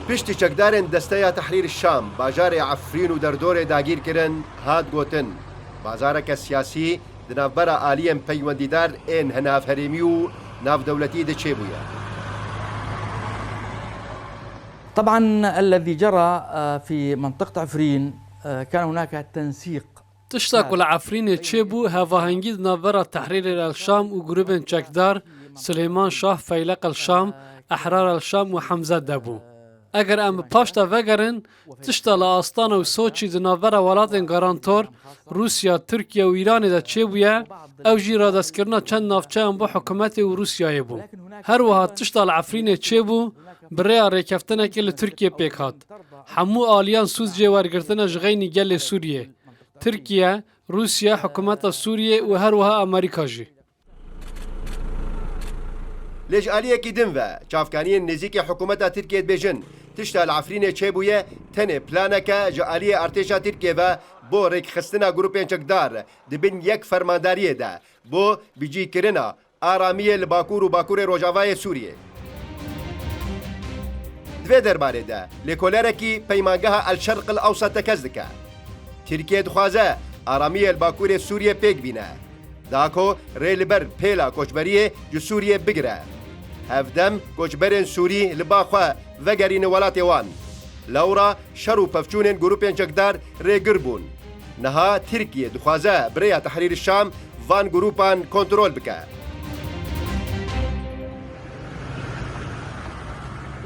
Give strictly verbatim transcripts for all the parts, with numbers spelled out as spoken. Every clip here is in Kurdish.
Piştî çekdarên Desteya Tehrîr Şam bajarê Efrîn û derdorê dagîr kirin, hat gotin, bazareke siyasî di navbera aliyên peywendîdar ên hinavherêmî û navdewletî de çêbûye. طبعا الذي جرى آه، في منطقة عفرين آه، كان هناك تنسيق Tişta ku li Efrînê çêbû, hevahengî di navbera Tehrîrê El Şam û grûbên çekdar Silêman Şah, Feyleq El Şam, Ehrar El Şam û Hemze de bû. Eger em bi paş de vegerin, tişta li Astana û Soçî di navbera welatên garantor, Rûsya, Tirkiye û Îranê de çêbûye, ew jî radestkirina çend navçeyan bo hikûmetê û Rûsyayê bû. Her wiha tişta li Efrînê çêbû, bi rêya rêkeftinekê li Tirkiye pêk hat. Hemû aliyan sûc jê wergirtine ji xeynî gelê Sûriyê, Tirkiye, Rûsya, hikûmeta Sûriyê û her wiha Amerîka jî. Lê ji aliyekî din ve, çavkaniyên nêzîkî hikûmeta Tirkiyê dibêjin, tişta li Efrînê çêbûye, tenê planeke ji aliyê artêşa Tirkiyê ve bo rêkxistina grûpên çekdar di bin yek fermandariyê de, bo bicîkirina aramiyê li Bakur û Bakurê Rojavayê Sûriyê. Di vê derbarê de lêkolerekî peymangeha El Şerq El Ewsat tekez dike. Tirkiye dixwaze aramiyê li Bakurê Sûriyê pêk bîne. Da ku rê li ber pêla koçberiyê ji Sûriyê bigire. Hevdem koçberên Sûrî li ba xwe vegerîne welatê wan. Lewra şer û pevçûnên grûpên çekdar rêgir bûn. Niha Tirkiye dixwaze bi rêya Tehrîr Şam van grûpan kontrol bike.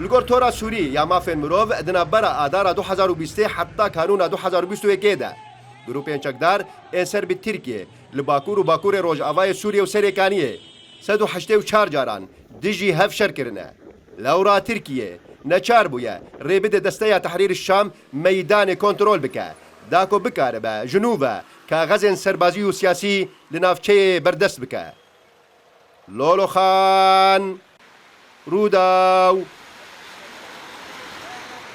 Li gor Tora Sûrî ya Mafên Mirov, di navbera Adara du hezar û bîstê heta Kanûna du hezar û bîst û yekê de, grûpên çekdar ên ser bi Tirkiye li Bakur û Bakurê Rojavayê Sûriyê û Serêkaniyê sed û heştê û çar caran dijî hev şer kirine. Lewra Tirkiye neçar bûye rê bide Desteya Tehrîr Şam meydanê kontrol bike, da ku bikaribe ji nû ve kaxezên serbazî û siyasî li navçeyê berdest bike. Loloxan, Rûdaw,